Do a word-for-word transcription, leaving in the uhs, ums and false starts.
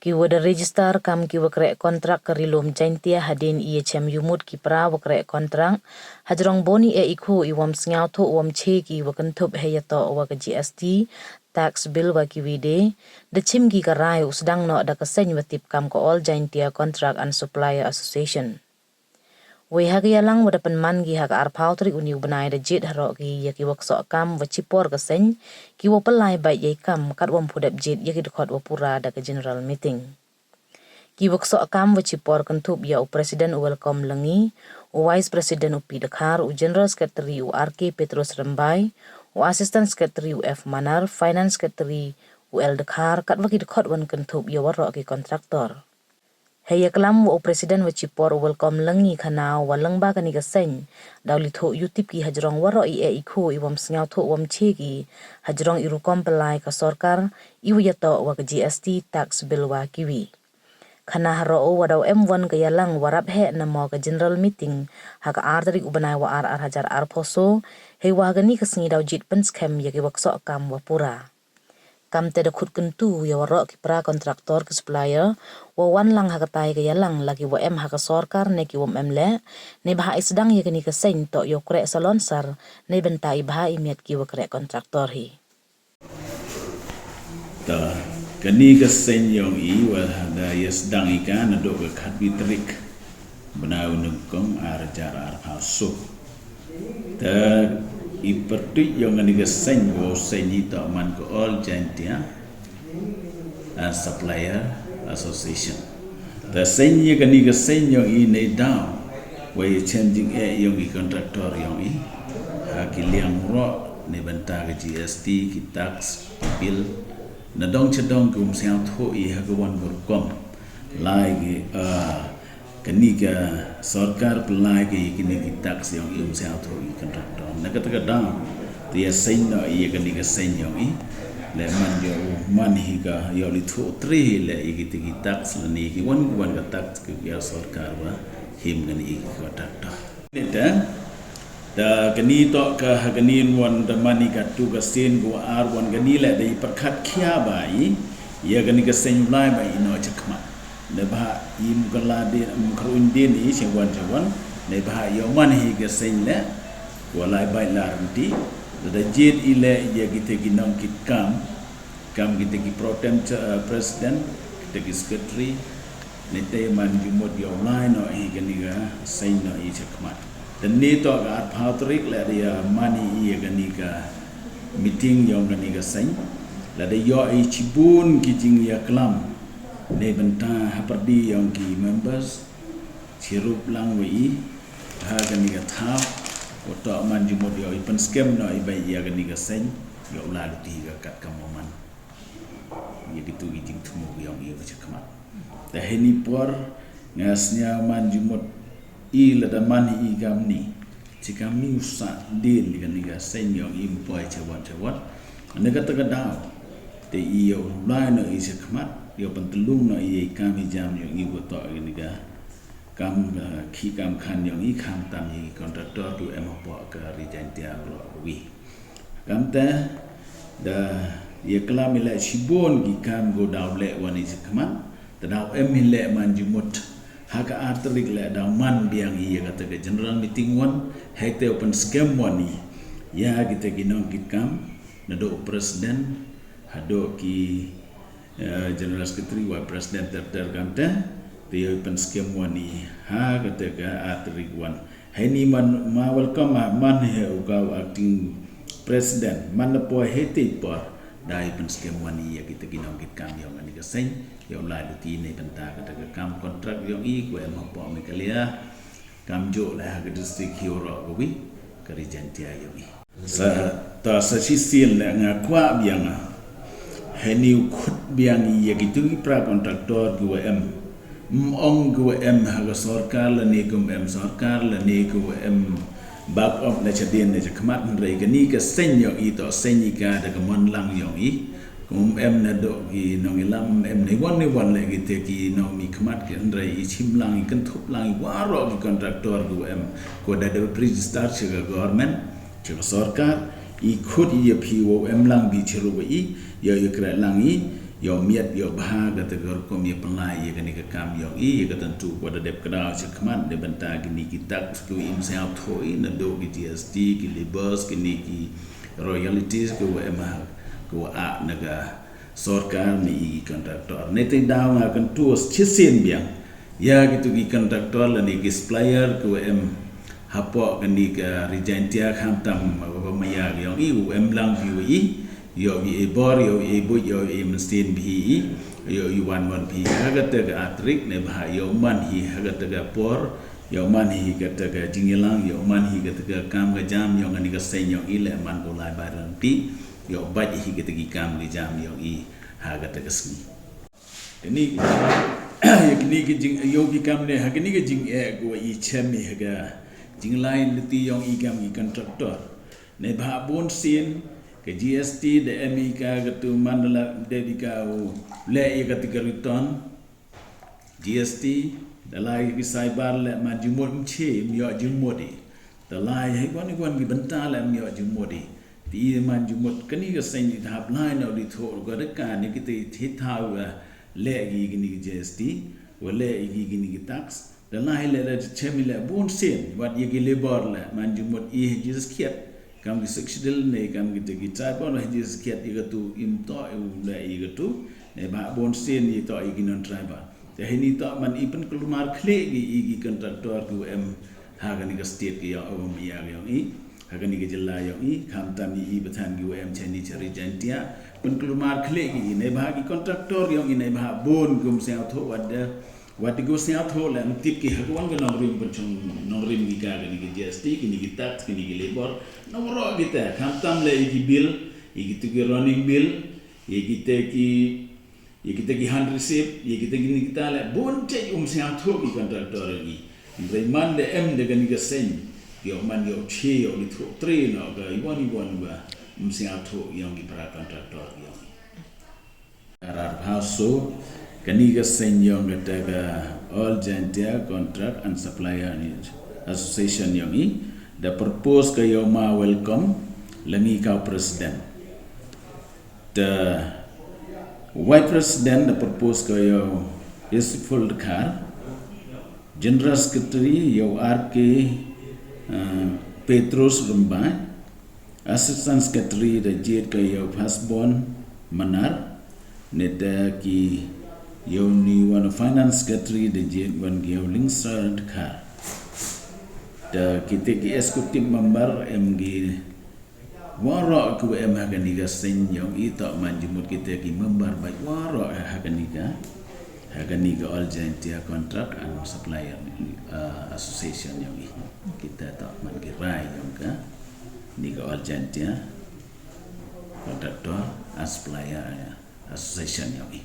Iwa da register kam kiwa kreh kontrak ka Ri-loom Jaiñtia hadien i yachem yumut ki para wa kreh kontrak hajrong boni e i khoo iwym sñiawthooh wym che ki iwa kynthup heiyatoh wa ka GST, tax bill wa kiwi de, da chim ki ka rai u sdang noh da ka seiñ wa tip kam ka All Jaiñtia Contract and Supplier Association. Wei ha ka yalang wa da pynman ki ha ka arphaw tarik uni u bnai da jied haroh ki ya kiwa ksoh kam wa chipor ka seiñ, kiwa pynlai bait yei kam katwym pu dep jied ya ki dkhot wa pura da ka General Meeting. Kiwa ksoh kam wa chipor kynthup ya u President u Welcome Lyngi, u Vice President u P. Dkhar, u General Secretary u R.K. Petrus Rymbai, u Assistant Secretary u F. Manar, Finance Secretary u L. Dkhar, katwa ki dkhot wan kynthup ya waroh ki contractor. Heiyaklam wa u President wa chipor u Welcome Lyngi khana u wa lyngba kani ka seiñ, daw li thooh yutip ki hajrong waroh i e i khoo iwym sñiawthooh wym che ki hajrong i rukom pynlai ka sorkar, iwa yatoh wa ka GST, tax bill wa kiwi. Khana haroh u wa daw em wan ka yalang wa rap heh namo ka General Meeting ha ka ar tarik u bnai wa ar ar hajar arphaw soo, heiwa ha kani ka sngi daw jied pynskhem ya kiwa ksoh kam wa pura. Kamtæ da khut kyntu ya waroh ki para contractor ki supplier, wa wan lang ha katai ka yalang la kiwa em ha ka sorkar ne kiwym em leh, neibhah i sdang ya kani ka seiñ toh yow kreh salonsar, neibynta i bha i miat kiwa kreh contractor hi. Ta, kani ka seiñ yong i wa da yasdang i ka nadooh ka khatwi tarik bnai u nyngkong ar hajar arphaw soo. Ta, i pyrtuid yong kani ka seiñ wow seiñ i toh man ka All Jaiñtia and Supplier Association. Ta seiñ ya kani ka seiñ yong i neidaw wa yachem jingeh yong i contractor yong i ha ki liang waroh neibynta ka GST, ki tax, ki bill, nadong chadong kiwym sñiawthooh i ha kawan ka rukom. Lai ki, ah, kani ka sorkar pynlai ki kini ki tax yong i wym sñiawthooh i contractor. Na kata ka daw, te yaseiñ noh i ya kani ka seiñ yong i, leh man yow man hi ka yow li thooh tre hi leh ya kiti ki tax lane kiwon kiwon ka tax ki ya sorkar wa him kani ki contractor. Nitæ, da kani toh ka ha kani wan da man i katu ka sien kawa ar wan kani leh da i pyrkhat khia bha i ya kani ka seiñ u lai bha i noh chakhmat. Neibhah im kylla de, im kyrwon de ni chawon chawon, neibhah yow man hi ka seiñ leh wa lai bait lai ryntih. Da jied i leh ya kitæ ki nongkitkam, kam kitæ ki pro tem, eh, president, kitæ ki secretary, neitæ man jingmut yow lai noh hi kani ka seiñ noh i chakhmat. Tæ ni toh ka arphaw tarik leh da ya man i ya kani ka meeting yong kani ka seiñ, leh da yoh i chiboon ki jingyaklam neibynta hapyrdi yong ki members, chirup lang wa i ha kani ka thaw, watoh man jingmut yow i pynskhem noh i bha ya kani ka seiñ, yow lai luti ka katkam wa man ya kitu ki jingthmu yong i wa chakhmat. Tæ heini por nga sñiaw man jingmut i lada man i kamni, chi kamni u sah dien kani ka seiñ yong i ym poi chawon chawon. Na kata ka daw, tæ i yow lai noh i chakhmat, yow pyntylung noh i yei kam i jam yong i watoh kani ka kam, eh, khih kam khan yong i khamtam ya ki contractor kiwa em hapoh ka Ri Jaiñtia waroh kawi. Kamtæ, da yaklam i leh chiboon ki kam kawa daw leh wan i chakhmat, tæ daw em i leh man jingmut ha ka ar tarik leh daw man biang i ya katæ ka general meeting wan, heitæ u pynskhem wan i ya kitæ ki nongkitkam, nadooh u president hadooh ki, eh, general secretary wa president tæ tæ kamtæ, tæ yow i pynskhem wan i ha katæ ka ar tarik wan. Heini man ma welcome ha man hi u ka u acting president, man da poi heitæ i por, da i pynskhem wan i ya kitæ ki nongkitkam yong kani ka seiñ, yow lai luti neibynta katæ ka kam contract yong i kawa em hapoh Meghalaya, kamjooh leh ha ka district hi waroh kawi ka Ri Jaiñtia yong i. Sa, ta sa chisien leh nga kwah biang a, heini u khut biang i ya kitu ki para contractor kiwa em, ym ong kiwa em ha ka sorkar lane kiwym em sorkar lane kiwa em back up na chadien na chakhmat, hynrei kani ka seiñ yong i toh seiñ i ka da ka mon lang yong i, ym em nadooh ki nongyalam, ym em neiwon neiwon leh kitæ ki nongmihkhmat ki, hynrei i chim lang i kynthup lang i waroh ki contractor kiwa em, kiwa da dep register cha ka government, cha ka sorkar, i khut i ya phi wow em lang bha chirup wa i, yow yakrehlang i, Yow miat, yow bha, kata ka rukom ya pynlai ya kani ka kam yong i, ya ka tantu wa da dep kdaw cha khmat, da bynta kini ki tax ki wa im sñiawthooh i, nadooh ki G S T, ki labours, kini ki royalties, ki wa em ha, ki wa ah na ka sorkar ne i ki contractor. Neitæ daw nga kyntu chisien biang ya kitu ki contractor lane ki supplier ki wa em hapoh kani ka Ri Jaiñtia, khamtam wa maya yong i, u em lang phi wa i, yow i e bor, yow i e buit, yow i e mynsiem phi i, yow i wan wan phi ha kata ka atrik, neibhah yow man hi ha kata ka por, yow man hi kata ka jingyalang, yow man hi kata ka kam ka jam yong kani ka seiñ yong i, leh man ko lai bai ran ti, yow bait hi kata ki kam ki jam yong i ha kata ka sngi. Kani, ya kini ki jing, yow ki kam ne, ha kani ka jingeh ko wa i chem i ha ka jinglai luti yong i kam ki contractor. Neibhah bun sien, ka G S T da em i ka katu man da la, da di ka u leh i kata ka return. G S T, da lai ki cyber leh man jingmut mchi, ym yoh jingmut i. Da lai hi wan i wan ki bynta leh ym yoh jingmut i. Ti i man jingmut kani ka seiñ i da hap lai na u di thoh ka da ka ni ki te thi thaw wa leh ki kini ki G S T, wa leh ki kini ki tax. Da lai leh da chem i leh bun sien, wat ya ki labour leh, man jingmut i ha G S T khiat. Kam ki Sixth Schedule ne kam ki te ki tribal ha G S T khiat ya katu im toh, u leh ya katu, neibhah bun sien i toh ya ki non-tribal. Te hini toh man i pynkulmar khlieh ki i ki contractor ki wa em ha kani ka state ki yong, um, ya yong i. Ha kani ka jylla yong i, khamtam i i pathan ki wa em chani cha Ri Jaiñtia. Pynkulmar khlieh ki i, neibhah ki contractor yong i, neibhah bun kum sñiawthooh wat da, wat di ko sñiawthooh leh ym tip ki ha ka wan ka nongrim pynchong, nongrim ki ka kani ki G S T, kini ki tax, kini ki labour. Nongro ki te, khamtam leh i ki bill, i ki tu ki running bill, i ki te ki, i ki te ki hand receipt, i ki te ki ni ki ta leh, bun te um sñiawthooh ki contractor yong i. Ym rei man da em da kani ka seiñ, yow man yow chi, yow di thoh tre no ka i wan i wan wa um sñiawthooh yong ki para contractor yong i. Arar phaw so, kani ka seiñ yong kata ka All Jaiñtia Contract and Supplier Association yong i, da propose ka yow ma Welcome, la ngi ka president. Te vice president da propose ka yow Isiful Dkhar, general secretary yow R K, eh, Petrus Rymbai, Assistant Secretary da jied ka yow Phasbon Manar, ne te ki yow ni wan finance secretary da jied wan ki yow Lingsar Dkhar. Te ki te ki executive member em ki waroh ki wa em ha kani ka seiñ yong i toh man jingmut ki te ki member bait waroh ha kani ka, ha kani ka All Jaiñtia Contract and Supplier, uh, Association yong i. Ki te toh man ki rai yong ka ni ka All Jaiñtia Contractor and Supplier Association yong i.